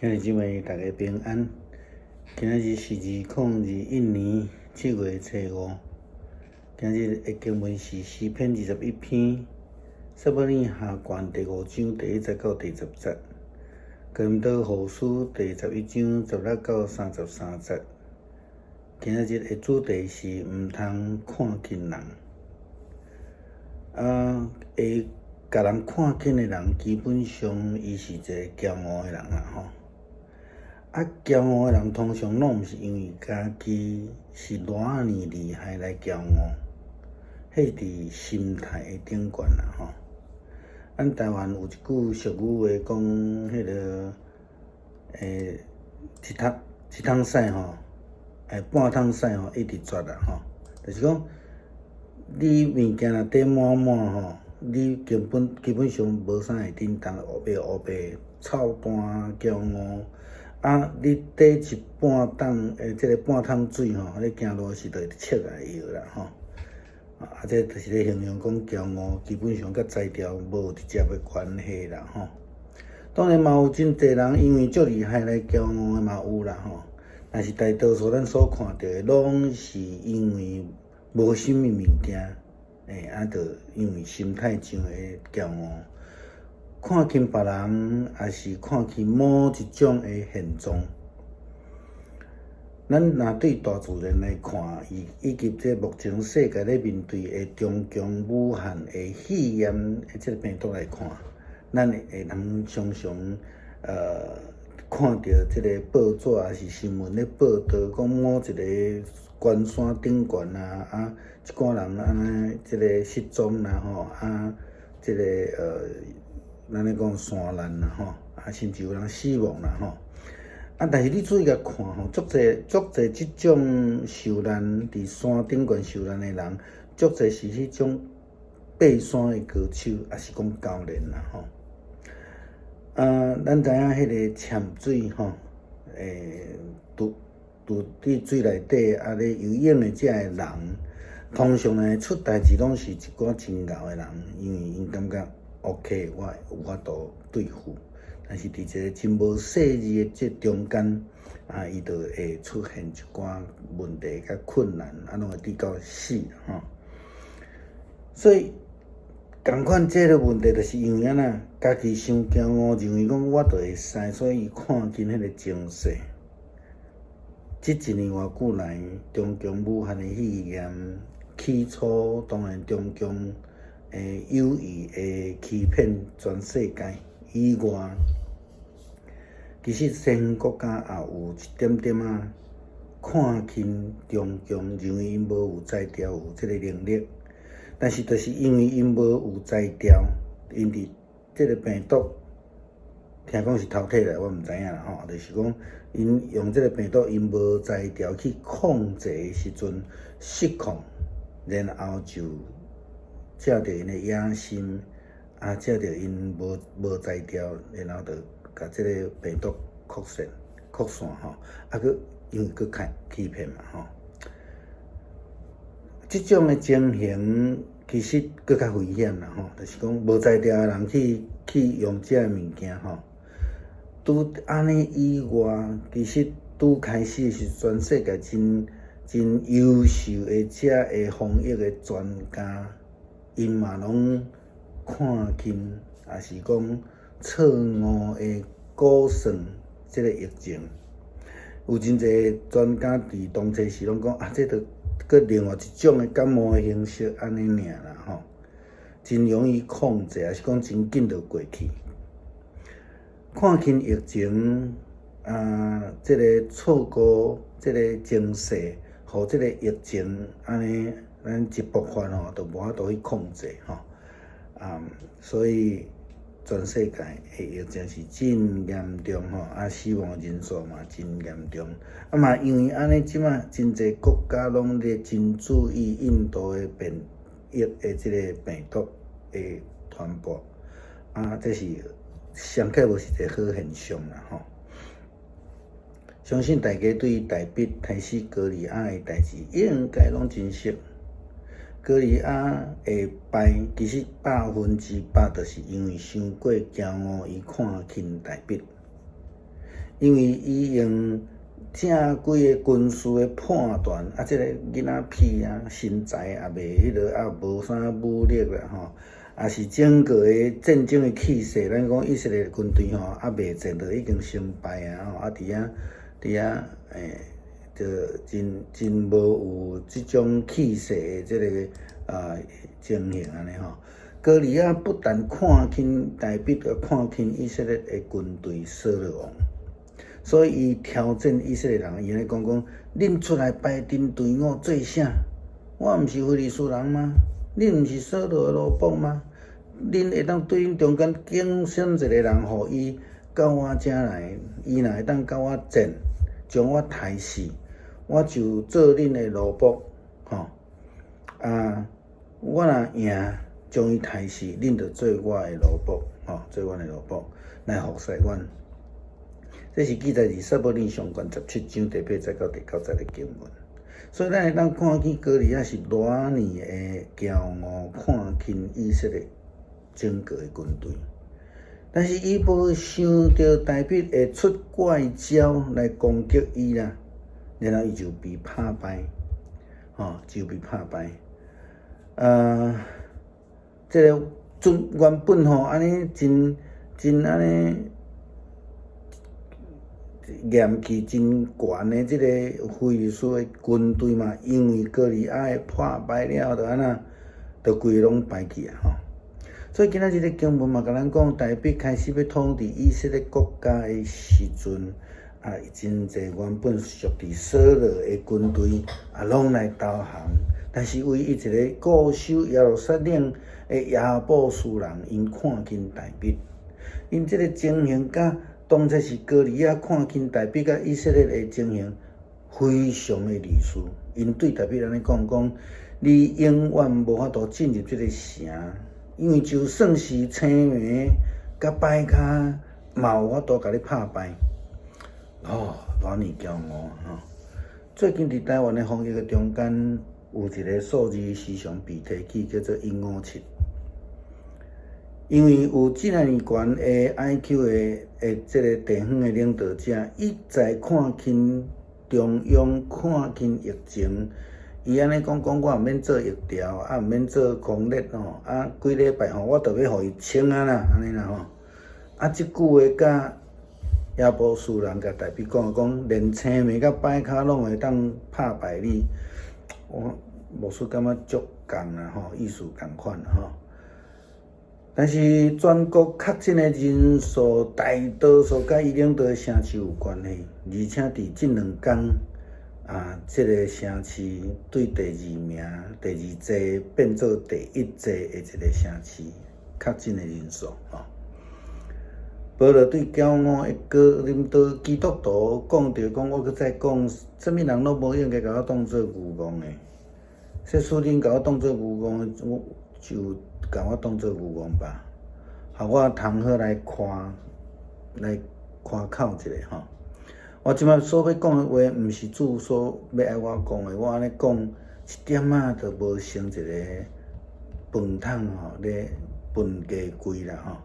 兄弟姊妹，大家平安。今仔日是2021年7月初5。今日的經文是詩篇21篇，撒母耳下卷第五章第一節到第十節，哥林多後書第十一章16到33節。今仔日的主題是毋通看輕人。啊，會共人看輕的人，基本上伊是一個驕傲的人啦，吼。啊，驕傲的人通常攏毋是因為家己是偌爾厲害來驕傲，彼佇心態的頂懸啦，吼。咱台灣有一句俗語話講，彼個一桶一桶屎吼，半桶屎吼，一直絕啦，吼。就是講，你物件若底滿滿吼，你根本基本上無啥會振動，烏白烏白臭彈驕傲。啊！你底一半桶的這个半桶水吼，你行路時就會切來搖啦吼。啊，這就是咧形容講驕傲，基本上佮才調無直接的關係啦吼。當然嘛有真濟人因為足厲害來驕傲的嘛有啦吼。但是大多數咱所看著的，攏是因為無啥物物件，啊，就因為心態上的驕傲。看輕別人，抑是看輕某一種的現狀。咱若對大自然來看，以及這目前世界咧面對的中共武漢的肺炎的這个病毒來看，咱會通常常看著這个報紙抑是新聞咧報導，講某一个關山頂懸啊，啊，一寡人按呢這个失蹤啦吼，啊，這个咱咧講山難啦吼，啊，甚至有人死亡啦吼。啊，但是你注意共看吼，足濟足濟這種受難佇山頂懸受難的人，足濟是彼種爬山的高手，抑是講教練啦吼。啊，咱知影彼个潛水吼，佇佇佇水內底啊咧游泳的這个人，通常呢出代誌攏是一寡真𠢕的人，因為𪜶感覺 OK，我有法度對付。但是佇一个真無細膩的這中間，啊，伊就會出現一寡問題佮困難，啊，攏會直到死吼。所以，仝款這个問題，就是因為按怎，家己傷驕傲，認為講我就會使，所以伊看輕彼个情勢。這一年偌久來，中共武漢的肺炎起初，當然中共會有意的欺騙全世界以外，其實西方國家也有一點點仔看輕中共，認為𪜶無有才調，有這个能力。但是，就是因為𪜶無有才調，𪜶佇這个病毒，聽講是偷摕來，我毋知影啦吼。就是講，𪜶用這个病毒，𪜶無才調去控制的時陣失控，然後就藉著𪜶的野心，啊，藉著𪜶無無才調，然後就共這个病毒擴散擴散吼，啊，閣因為閣較欺騙嘛吼。這種的情形其實閣較危險啦吼，就是講無才調的人去去用這个物件吼。除按呢以外，其實拄開始是全世界真真優秀的這个防疫的專家，𪜶嘛攏看輕，抑是講錯誤的估算這个疫情。有真濟專家佇當初時攏講啊，這著閣另外一種的感冒的形式按呢爾啦吼，真容易控制，抑是講真緊就過去。看輕疫情啊，這个錯估這个情勢，予這个疫情按呢，咱一爆發吼，就無法度去控制吼。啊，所以全世界的疫情是真嚴重吼，啊，死亡人數嘛真嚴重。啊嘛，因為按呢，這馬真濟國家攏咧真注意印度的變異的這个病毒的傳播，啊，這是上蓋無是一個好現象啦吼。相信大家對大衛刣死歌利亞的代誌應該攏真熟。歌利亞會敗，其實100%就是因為傷過驕傲，伊看輕大衛。因為伊用正規的軍事的判斷，啊，這個囡仔屁啊，身材也袂彼落，也無啥武力啦吼，也是整個的戰爭的氣勢，咱講以色列軍隊吼，猶未戰就已經成敗啊吼，啊佇遐佇遐欸，就真真無有這種氣勢的這个啊情形按呢吼。歌利亞不但看輕大衛，閣看輕以色列的軍隊掃羅王。所以伊挑戰以色列人，伊按呢講講，恁出來排陣隊伍做啥？我毋是非利士人嗎？恁毋是掃羅的奴僕嗎？恁會當對恁中間揀選一個人，予伊到我遮來，伊若會當佮我戰，將我刣死，我就做恁的奴僕，吼！啊，我若贏，將伊刣死，恁就做我的奴僕，吼，做阮的奴僕來服侍阮。這是記載佇撒母耳上卷17章第八節到第九節的經文。所以咱會當看見歌利亞是偌爾的驕傲，看輕以色列整個的軍隊。但是伊無想著大衛會出怪招來攻擊伊啦，然後伊就被拍敗，吼，就被拍敗。這個準原本吼按呢真真按呢嚴氣真懸的這个非利士的軍隊嘛，因為歌利亞的破敗了，就按怎，就規个攏敗去啊吼。所以今仔日的經文嘛，共咱講，大衛開始欲統治以色列國家的時陣，啊，真濟原本屬佇掃羅的軍隊啊，攏來投降。但是唯一一个固守耶路撒冷的耶布斯人，𪜶看輕大衛，𪜶這个情形佮當初是歌利亞看輕大衛佮以色列的情形非常的類似。𪜶對大衛按呢講講，你永遠無法度進入這个城，因為就算是青糜佮擺跤，嘛有法度共你拍敗。哦，偌爾驕傲吼！最近佇台灣的防疫的中間，有一个數字時常被提起，叫做157。因為有這爾懸的 IQ 的這个地方的領導者，一再看輕中央，看輕疫情，伊按呢講講，我毋免做疫調，啊毋免做防疫吼，啊幾禮拜吼，我就欲予伊清啊啦，按呢啦吼。啊，這句話佮耶布斯人共大衛講講，連青糜佮擺跤攏會當拍敗你，我牧師感覺足仝啦吼，意思仝款吼。但是全國確診的人數大多數佮伊領導的城市有關係，而且佇這兩工啊，這个城市對第二名、第二濟變做第一濟的一个城市確診的人數吼。保羅對驕傲的哥林多基督徒講著講，我閣再講，啥物人攏無應該共我當做愚戇的。假使恁共我當做愚戇的，我就共我當做愚戇吧。予我通好來誇，來誇口一下吼。我這擺所欲講的話，毋是主所欲愛我講的，我按呢講一點仔都無成一个飯桶吼，咧分雞規啦吼。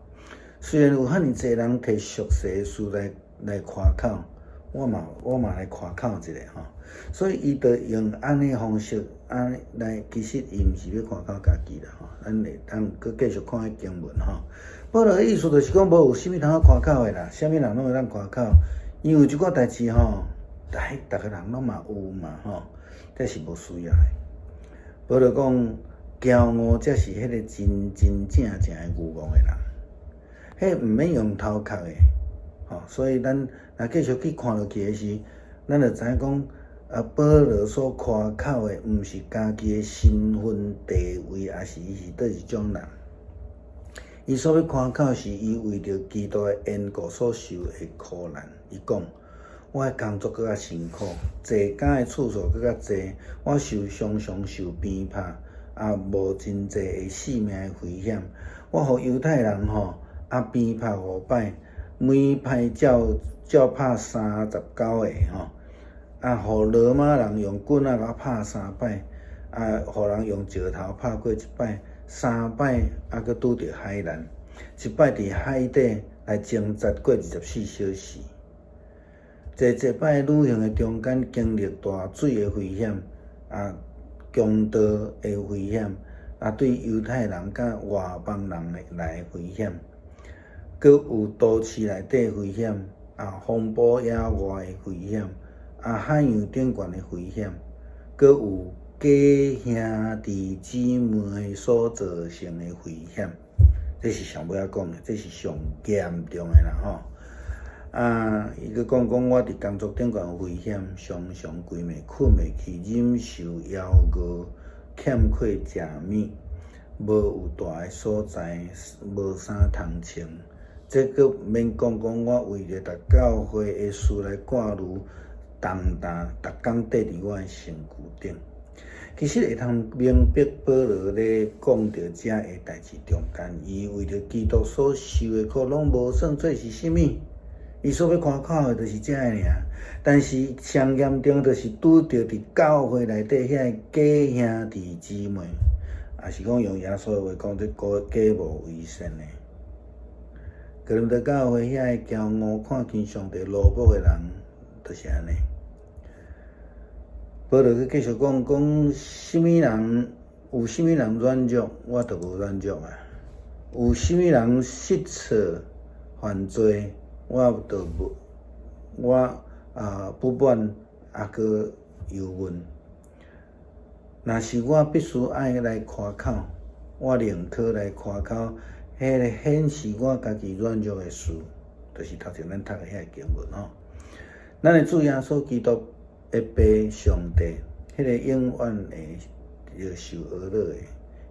雖然有遐爾濟人提俗世的事來來誇口，我嘛我嘛來誇口一下吼。所以伊就用按呢方式按呢來，其實伊毋是欲誇口家己啦吼。咱會當閣繼續看彼經文吼。保羅的意思就是講，無有啥物通好誇口的啦，啥物人攏會當誇口，因為這寡代誌吼，逐个人攏嘛有嘛吼，這是無需要的。保羅講，驕傲才是彼个真真正正的愚戇的人。彼毋免用頭殼的，吼，所以咱若繼續去看落去的時，咱就知影講，啊，保羅所誇口的，毋是家己的身份地位，抑是伊是佗一種人。伊所欲誇口是伊為著基督的緣故所受的苦難。伊講：我的工作閣較辛苦，坐監的次數閣較濟，我受常常受鞭拍，也冒真濟的性命的危險。我予猶太人吼，啊鞭拍五擺，每擺照照拍39下吼，啊，予羅馬人用棍仔共我拍三擺，啊，予人用石頭拍過一擺，三擺啊，閣拄著海難，一擺佇海底來掙扎過24小時。濟濟擺旅行的中間，經歷大水的危險，啊，強盜的危險，啊，對猶太人佮外邦人的來的危險，閣有都市內底危險，啊，風暴野外的危險，啊，海洋頂懸的危險，閣有假兄弟姊妹所造成的危險，這是上尾仔講的，這是上嚴重的啦吼。啊，伊閣講講我佇工作頂懸有危險，常常規暝睏袂去，忍受枵餓，欠缺食物，無有蹛的所在，無衫通穿。這閣毋免講講，我為著逐教會的事來掛慮，重擔逐工綴佇我的身軀頂。其實會通明白保羅咧講著這个代誌中間，伊為著基督所受的苦，攏無算做是啥物。伊所欲誇口的，就是這个爾。但是上嚴重，就是拄著佇教會內底遐个假兄弟姊妹，也是講用耶穌的話講，這假冒為善的。哥林多教會遐个驕傲看輕上帝奴僕的人，就是按呢。保羅閣繼續講講，啥物人有啥物人軟弱，我就無軟弱啊；有啥物人失錯犯罪，我就無我啊不滿抑閣憂悶。若是我必須愛來誇口，我寧可來誇口，彼个顯示我家己軟弱的事，就是頭前咱讀的彼個經文吼。咱的主耶穌基督的父上帝，彼个永遠會受呵咾的，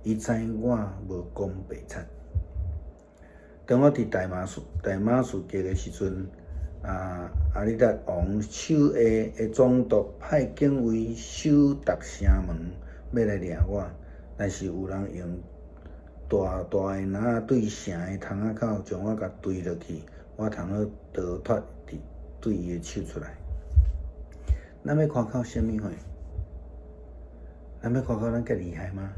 伊知我無講白賊。當我佇大馬士革的時陣，啊，亞烈達王手下的總督派警衛守逐城門，欲來掠我，但是有人用大大的籃仔對城的窗仔口將我共墜落去，我通好逃脫佇對伊的手出來。咱欲誇口啥物貨？咱欲誇口咱較厲害嗎？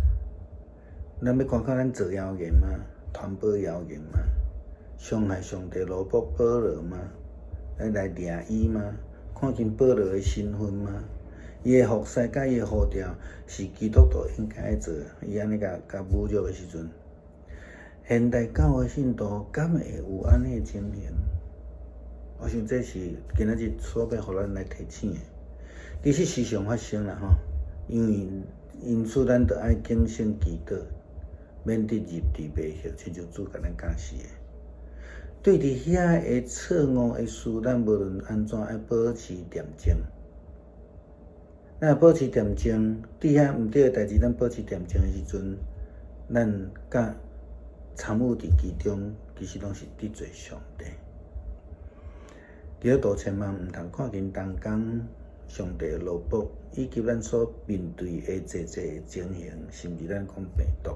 咱欲誇口咱造謠言嗎？傳播謠言嗎？傷害上帝奴僕保羅嗎？來掠伊嗎？看輕保羅的身份嗎？伊的服侍佮伊的呼召是基督徒應該做的，伊按呢共共侮辱的時陣，現代教會信徒敢會有按呢的情形？我想這是今仔日所欲予咱來提醒的。其實時常發生啦吼，因為因此咱著愛警醒祈禱，免得入佇迷惑，親像主共咱教示的。對佇遐个錯誤的事，咱無論按怎愛保持恬靜。咱若保持恬靜，對遐毋對的代誌，咱保持恬靜的時陣，咱佮參與佇其中，其實攏是得罪上帝。基督徒千萬毋通看輕同工上帝的奴僕，以及咱所面對的濟濟情形，甚至咱講病毒。